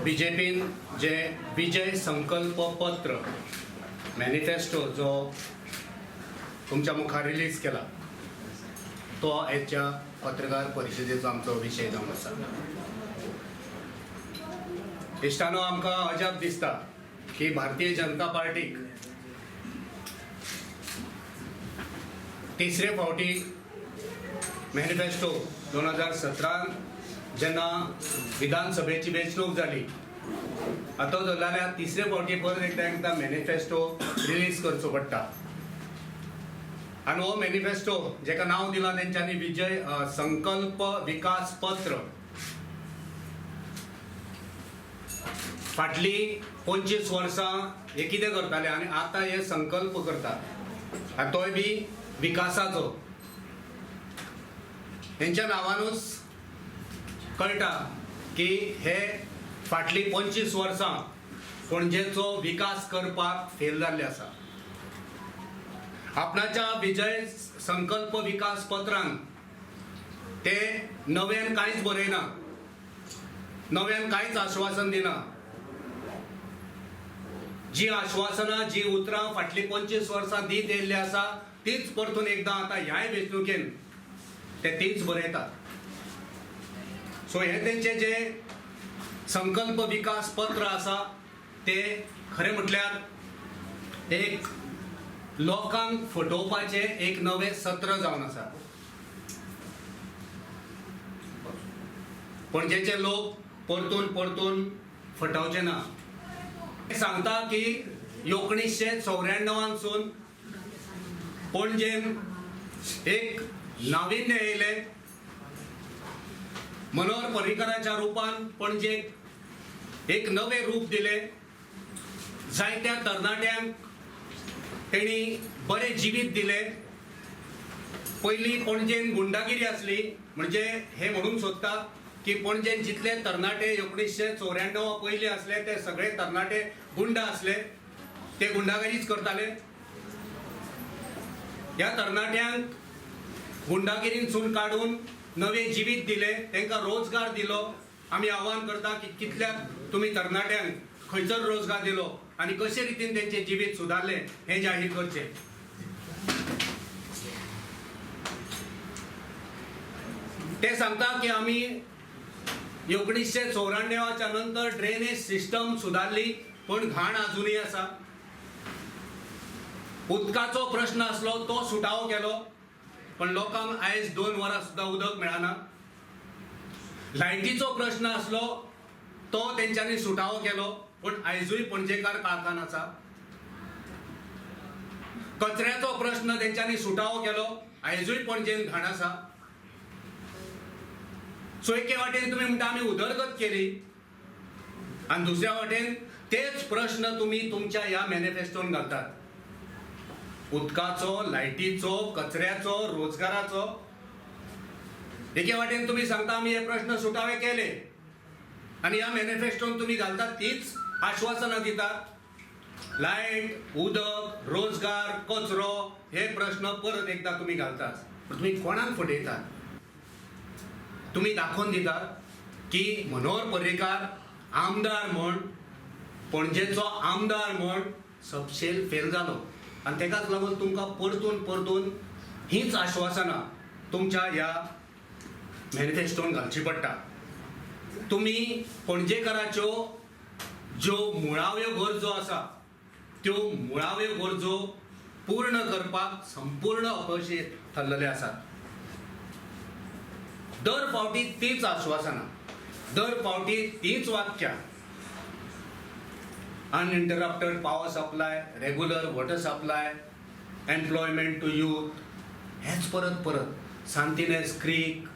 बीजेपीन जे विजय संकल्प पत्र मॅनिफेस्टो जो तुमच्या मुखार रिलीज केला तो आयच्या पत्रकार परिशदेचो आमचो विशय जावन आसा. इश्टानो, आमकां अजाप दिसता की भारतीय जनता पार्टीक तिसरे फावटी मॅनिफेस्टो 2017 जेन्ना विधानसभेची वेंचणूक जाली, आतां जाल्यार तिसरे फावटी परत एकदां एकदां मॅनिफेस्टो रिलीज करचो पडटा. आनी हो मॅनिफेस्टो जेका नांव दिलां तेंच्यांनी विजय संकल्प विकास पत्र, फाटली 25 वर्सां हे कितें करताले आनी आतां हे संकल्प करतात आनी तोय बी विकासाचो. हेंच्या नांवानूच कळटा की हे फाटली 25 वर्सां पणजेचो विकास करपाक फेल जाल्ले आसा. आपणाच्या विजय संकल्प विकास पत्रान ते नव्यान कांयच बरयना, नव्यान कांयच आश्वासन दिना. जी आश्वासनां, जी उतरां फाटली 25 वर्सां दीत येयल्ली आसा तीच परतून एकदां आतां ह्याय वेंचणुकेन ते तीच बरयतात. सो हे तेंचे जे संकल्प विकास पत्र आसा ते खरें म्हटल्यार एक लोकांक फटोवपाचें एक नवें सत्र जावन आसा. पणजेचे लोक परतून परतून फटवचे ना. सांगता की 1994 पणजेन एक नाविन्य येयलें. मनोहर पर्रीकराच्या रुपान पणजेक एक नवें रूप दिलें. जायत्या तरणाट्यांक तेणी बरें जिवीत दिलें. पयलीं पणजेन गुंडागिरी आसली, म्हणजे हे म्हणूंक सोदता की पणजेन जितले तरणाटे 1994 पयलीं आसले ते सगळे तरणाटे गुंडा आसले, ते गुंडागिरीच करताले. ह्या तरणाट्यांक गुंडागिरींसून काडून नवें जिवीत दिलें, तांकां रोजगार दिलो. आमी आव्हान करता की कितल्या तुमी तरणाट्यांक खंयसर रोजगार दिलो आनी कशे रितीन तेंचें जिवीत सुदारलें हें जाहीर करचें. ते सांगता की आमी 1994 नंतर ड्रेनेज सिस्टम सुदारली, पण घाण आजुनूय आसा. उदकाचो प्रश्न आसलो तो सुटावो केलो, पण लोकांक आयज 2 वरां सुद्दां उदक मेळना. लायटीचो प्रश्न आसलो तो तेंच्यांनी सुटावो केलो, पण आयजूय पणजेकार काळखान आसा. कचऱ्याचो प्रश्न तेंच्यांनी सुटावो केलो, आयजूय पणजेन घाण आसा. सो एके वाटेन तुमी म्हणटा आमी उदरगत केली आनी दुसऱ्या वाटेन तेच प्रश्न तुमी तुमच्या ह्या मॅनिफेस्टोन घालतात. उदकाचो, लायटीचो, कचऱ्याचो, रोजगाराचो. एके वाटेन तुमी सांगता आमी हे प्रश्न सुटावे केले आनी ह्या मॅनिफेस्टोन तुमी घालतात तीच आश्वासनां दितात. लायट, उदक, रोजगार, कचरो हे प्रश्न परत एकदां तुमी घालतात. पण तुमी कोणाक फटयतात? तुमी दाखोवन दितात की मनोहर पर्रीकार आमदार म्हण, पणजेचो आमदार म्हण सपशेल फेल जालो आनी तेकाच लागून तुमकां परतून परतून हीच आश्वासनां तुमच्या ह्या मॅनिफेस्टोन घालची पडटा. तुमी पणजेकाराच्यो ज्यो मुळाव्यो गरजो आसा त्यो मुळाव्यो गरजो पूर्ण करपाक संपूर्ण अपयशी ठरलेले आसात. दर फावटी तीच आश्वासनां, दर फावटी तीच वाक्यां. Uninterrupted power supply, regular water supply, employment to youth, हेच परत परत. सांतिनेज क्रीक,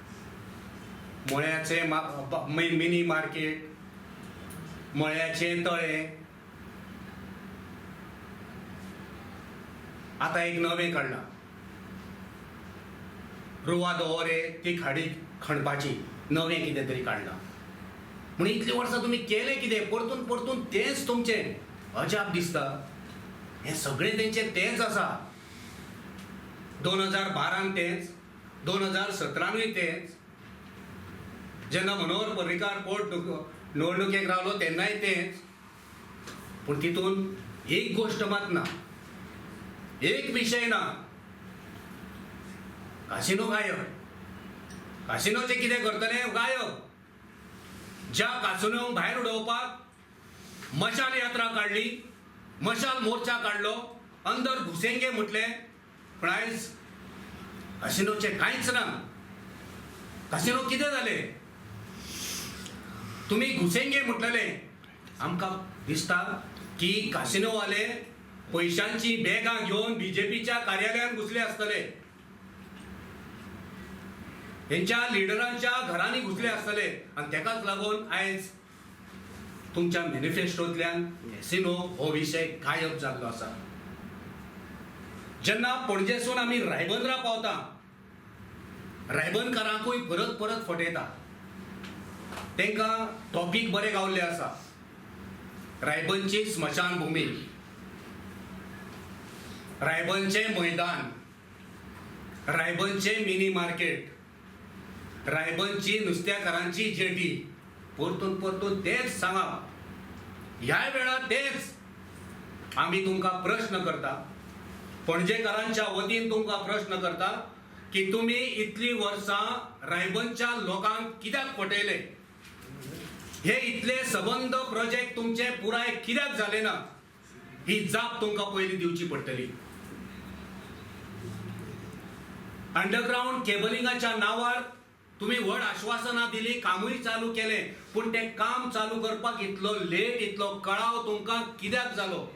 मळ्याचे मिनी मार्केट, मळ्याचे तळे, आतां एक नवें काडलां रुवा दवरे ती खाडी खणपाची नवें कितें तरी काडलां. म्हण इतलीं वर्सां तुमी केलें कितें? परतून परतून तेंच तुमचें. अजाप दिसता हें सगळें तेंचें तेंच आसा. 2012 तेंच, 2017 तेंच. जेन्ना मनोहर पर्रीकार पोट निवडणुकेक रावलो तेन्नाय तेंच. पूण तितून एक गोश्ट मात ना, एक विशय ना, कासिनो गायब. कासिनोचें कितें करतले? गायब. ज्या कासिनोंक भायर उडोवपाक मशाल यात्रा काडली, मशाल मोर्चा काडलो, अंदर घुसेंगे म्हटलें, पूण आयज कासिनोचें कांयच ना. कासिनो कितें जालें? तुमी घुसेंगे म्हटलेले, आमकां दिसता की कासिनोवाले पयशांची बॅगां घेवन बीजेपीच्या कार्यालयांत घुसले आसतले, हेंच्या लिडरांच्या घरांनी घुसले आसतले आनी तेकाच लागून आयज तुमच्या मॅनिफेस्टोंतल्यान कॅसिनो हो विशय गायब जाल्लो आसा. जेन्ना पणजेसून आमी रायबंदरा पावता, रायबंदकारांकूय परत परत फटयता. तांकां टॉपीक बरे गावल्ले आसा, रायबनची स्मशानभुमी, रायबनचें मैदान, रायबनचें मिनी मार्केट, रायबनची नुस्त्याकारांची जेटी. परतून परतून तेच सांगप. ह्या वेळार तेच आमी तुमकां प्रश्न करता, पणजेकारांच्या वतीन तुमकां प्रश्न करता की तुमी इतलीं वर्सां रायबनच्या लोकांक कित्याक फटयले? हे इतले सबंद प्रोजेक्ट तुमचे पुराय कित्याक जाले ना? ही जाप तुमकां पयलीं दिवची पडटली. अंडरग्रावंड केबलिंगाच्या नांवार तुमी व्हड आश्वासनां दिली, कामूय चालू केलें, पूण तें काम चालू करपाक इतलो लेट, इतलो कळाव तुमकां कित्याक जालो?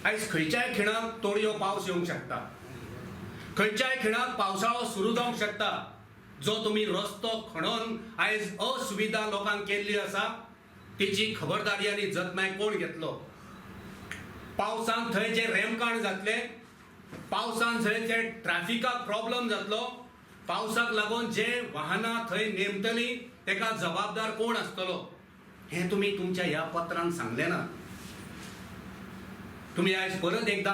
आयज खंयच्याय खिणाक तोडयो पावस येवंक शकता, खंयच्याय खिणाक पावसाळो सुरू जावंक शकता. जो तुमी रस्तो खणोन आयज असुविधा लोकांक केल्ली आसा, तेची खबरदारी आनी जतनाय कोण घेतलो? पावसान थंय जे रेमकाण जातले, पावसान थंय जे ट्रॅफिकाक प्रॉब्लम जातलो, पावसाक लागून जे वाहनां थंय नेमतली तेका जबाबदार कोण आसतलो? हें तुमी तुमच्या ह्या पत्रान सांगलें ना. तुमी आयज परत एकदां